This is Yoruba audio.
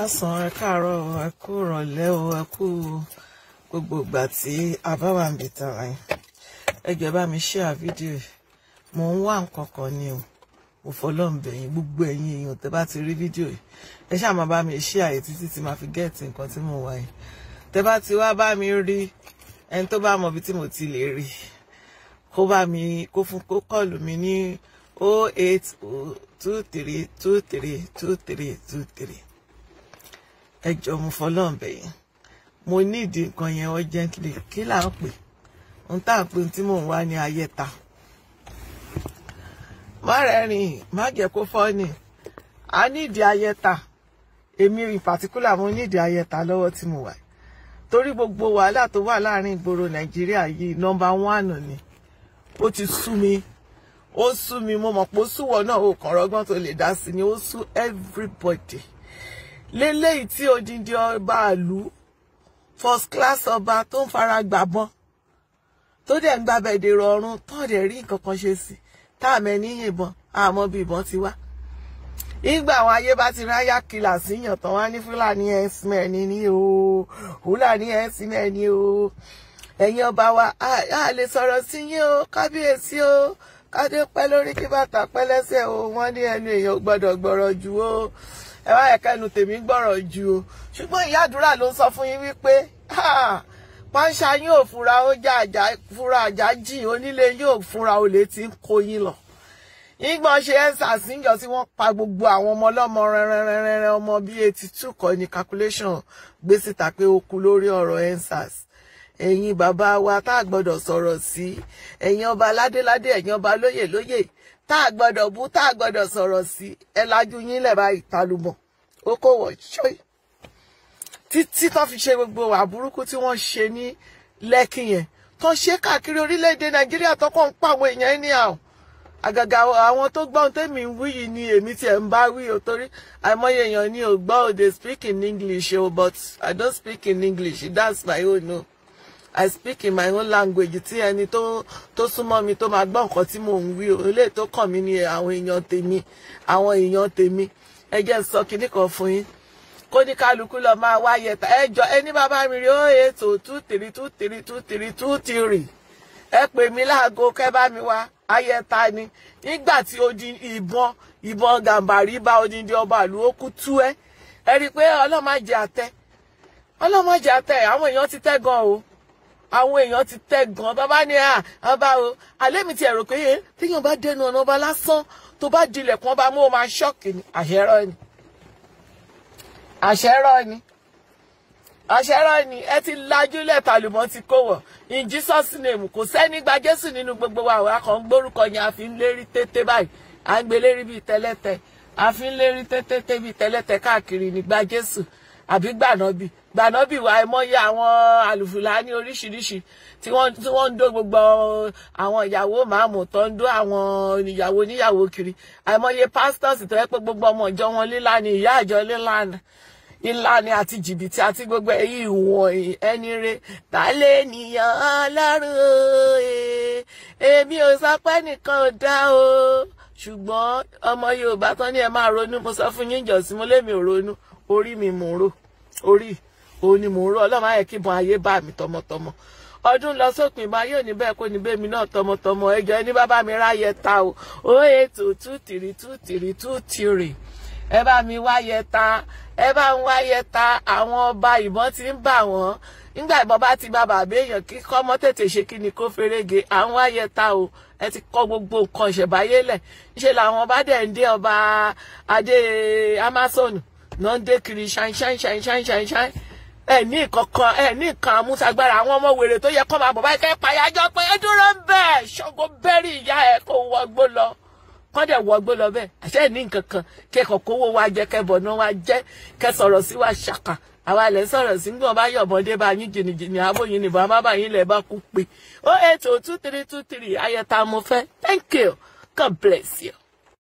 Káàsán, ẹ káàárọ̀, ẹ kú ìrọ̀lẹ́ o, ẹ kú gbogbo ìgbà tí a bá wà níbi tàwa yìí. Ẹ jọ̀ọ́, bá mi share fídíò yìí. Mò ń wá nǹkan kan ni o. Mo fọlọ́run bẹ̀ yín, gbogbo ẹ̀yin èèyàn tẹ́ bá ti rí fídíò yìí, ẹ ṣáà máa bá mi share yìí títí tí màá fi get nǹkan tí mò ń wá yìí. Tẹ́ bá ti wá bá mi rí, ẹni tó bá mọ ibi tí mo ti lè rí, kó bá mi kó fún kó call mi ní 08023232323. Ẹ jọ̀ọ́, mo fọlọ́run bẹ̀ yín. Mo need nǹkan yẹn urgently. Kí là ń pè? Ohun tá à ń pè tí mò ń wá ní ayẹta. Má rẹ́rìn, má jẹ́ kó funny. A need ayẹta. Èmi in particular, mo need ayẹta lọ́wọ́ tí mo wà. Torí gbogbo wàhálà tó wà láàrin ìgboro Nàìjíríà yìí, number one ni. Ó ti sú mi. Ó sú mi, mo mọ̀ pé ó súwọ̀ náà, ó kàn rọ́gbọ́n tó lè dá sí ni, ó sú everybody. Léléyìí tí odindi ọba ìlú, first class ọba tó ń fara gbàbọn, tó dẹ̀ ń gbàbẹ̀ dèrò ọ̀run, tó dẹ̀ rí nǹkan kan ṣe sí, táàmì ẹni yìnbọn, àmọ́ bí ìbọn ti wá. Ìgbà àwọn ayé bá ti ráyà kìlà síyàn tán, wá ní Fúlàní herdsmen ní o, Fúlàní herdsmen ní o. Ẹ̀yin ọba wa, a lè sọ̀rọ̀ sí yín o, kábíyèsí o, kádé pẹ́ lórí, kí bàtà pẹ́ lẹ́sẹ̀ o. Wọ́n ní ẹnu èèyàn gbọ́dọ̀ gbọ́rọ̀ jù o. Ẹ wá ẹ̀ka ẹnu tèmi gbọ́rọ̀ jù o. Ṣùgbọ́n ìyá àdúrà ló ń sọ fún yín wípé pàṣà yín ò fura, ó já àjà fúra, àjà jìn, onílé yín ò fúnra, olè tí ń kó yín lọ. Ìgbọ́n ṣe EndSARS níjọ tí wọ́n pa gbogbo àwọn ọmọ ọlọ́mọ rẹ́rẹ́rẹ́rẹ́, ọmọ bíi 82 kọ́ ni calculation gbé síta pé ó kú lórí ọ̀rọ̀ EndSARS. Ẹ̀yin bàbá wa tá a gbọ́dọ̀ sọ̀rọ̀ sí, ẹ̀yin ọba ládéládé, ẹ̀yin ọba lóyè lóyè tá a gbọ́dọ̀ bú, tá a gbọ́dọ̀ sọ̀rọ̀ sí, ẹ lajú yín lẹ̀ báyìí, talùmọ̀ ó kò wọ̀ ṣọ́yì títí tó fi ṣe gbogbo àbúrúkú tí wọ́n ṣe ní Lẹ́kì yẹn, tó ṣe káàkiri orílẹ̀-èdè Nàìjíríà, tó kàn ń pa àwọn èèyàn ní àwọn àgàgà àwọn tó gbọ́n tèmi ń wí yìí ni èmi tiẹ̀ ń bá wí o, torí àìmọye èèyàn ni ò gbọ́ o. They speak in English o, but I don't speak in English. That's my own o. I speak in my own language tí ẹni tó súnmọ́ mi tó máa gbọ́ nǹkan tí mò ń wí o. Eléyìí tó kàn mí ni àwọn èèyàn tèmi, àwọn èèyàn tèmi. Ẹ jẹ́ n sọ kinní kan fún yín. Kó ní kálukú lọ máa wáyé ta. Ẹ jọ, ẹni bàbá mi rí, 08023232323. Ẹ pè mí láago kẹ́ bá mi wá ayẹta ni. Nígbà tí odi ìbọn Gàmbàrí bá odindi ọba ìlú, ó kú tú. Ẹ rí i pé ọlọ́màjẹ àtẹ, ọlọ́màjẹ àtẹ. Àwọn èèyàn ti tẹ́ gan o, àwọn èèyàn ti tẹ́ gan. Bàbá ní à ọba o, alẹ́ mi ti ẹ̀rọ pé téèyàn bá dẹnu ọ̀nà ọba lásán, tó bá dilẹ̀kùn ọba mú, ó máa shock ni. Àṣẹrọ ni, àṣẹrọ ni, àṣẹrọ ni. Ẹ ti lajú lẹ́tàlùmọ́ ti kó wọ̀. In Jesus' name, kò sẹ́ni gba Jésù nínú gbogbo wa. Àwọn akọ̀ ń gbórúkọ yẹn, a fi ń lérí tété báyìí, à ń gbé lérí bíi tẹ́lẹ́tẹ́, a fi ń lérí tété bíi tẹ́lẹ́tẹ́ káàkiri ní gba Jésù àbí gbànábì gbànábì wa. Àìmọye àwọn àlùfùlání oríṣiríṣi tí wọ́n ń dó gbogbo àwọn ìyàwó màámù, tó ń dó àwọn ìyàwó oníyàwó kiri. Àìmọye pastors tó yẹ pé gbogbo ọmọ ìjọ wọn lílá ni, ìyá àjọ lílá ni, ìlànà àti jìbìtì àti gbogbo èyí ìwọ̀n. Ẹni rẹ̀ ta lè nìyàn Ọlọ́run? Èmi ò sọ pé nìkan ò dá o, ṣùgbọ́n ọmọ Yorùbá tán ní ẹ máa ronú. Mo sọ fún yín jọ̀sí, mo lémi ò ronú, orí mi mò ń rò, orí òun ni mò ń rò. Ọlọ́run á yẹ kí ìbọn ayé bá mi tọmọtọmọ. Ọdún lọ sópin, ìbọn ayé òní bẹ́ẹ̀ kó ní bẹ́ẹ̀ mi náà tọmọtọmọ. Ẹjọ́, ẹni bá bá mi ráyẹ ta o, 080232323. Ẹ bá mi wáyẹ ta, ẹ bá ń wáyẹ ta. Àwọn ọba, ìbọn ti ń bà wọ́n. Nígbà ìbọn bá ti bá bàbá èèyàn, kí kọ́mọ́ tètè ṣe kí ni kó ferege. À ń wáyẹ ta o. Ẹ ti kọ́ gbogbo nǹkan ìṣẹ̀báyé lẹ̀. Ṣe làwọn ọba dẹ̀ ń dé, ọba adé Amazon náà ń dé kiri ṣáin ṣáin ṣáin ṣáin ṣáin ṣáin. Ẹ ní ìkankan, ẹ ní nǹkan àmúṣagbára. Àwọn ọmọ wèrè tó yẹ kọ́ máa bọ̀ báyìí, kẹ́ pàyájọ́ pé ẹ dúró ń bẹ̀, ṣọgbó bẹ́rì ìyá ẹ kó wọgbó lọ, kọ́ dẹ̀ wọgbó lọ bẹ́ẹ̀. Àṣẹ ní nǹkan kan kẹ́kọ̀ọ́ kówó wa jẹ, kẹ́bọ̀ náà wa jẹ́, kẹ́ sọ̀rọ̀ sí wa ṣàkà. Àwa ilẹ̀ sọ̀rọ̀ sí nígbà bá yọ̀ ọmọdé bá yín jìnnìjìnnì, abóyin nìbọn má bá yín lẹ̀ bá kú pé 0802323 ayẹta mo fẹ́. Thank you, God bless you.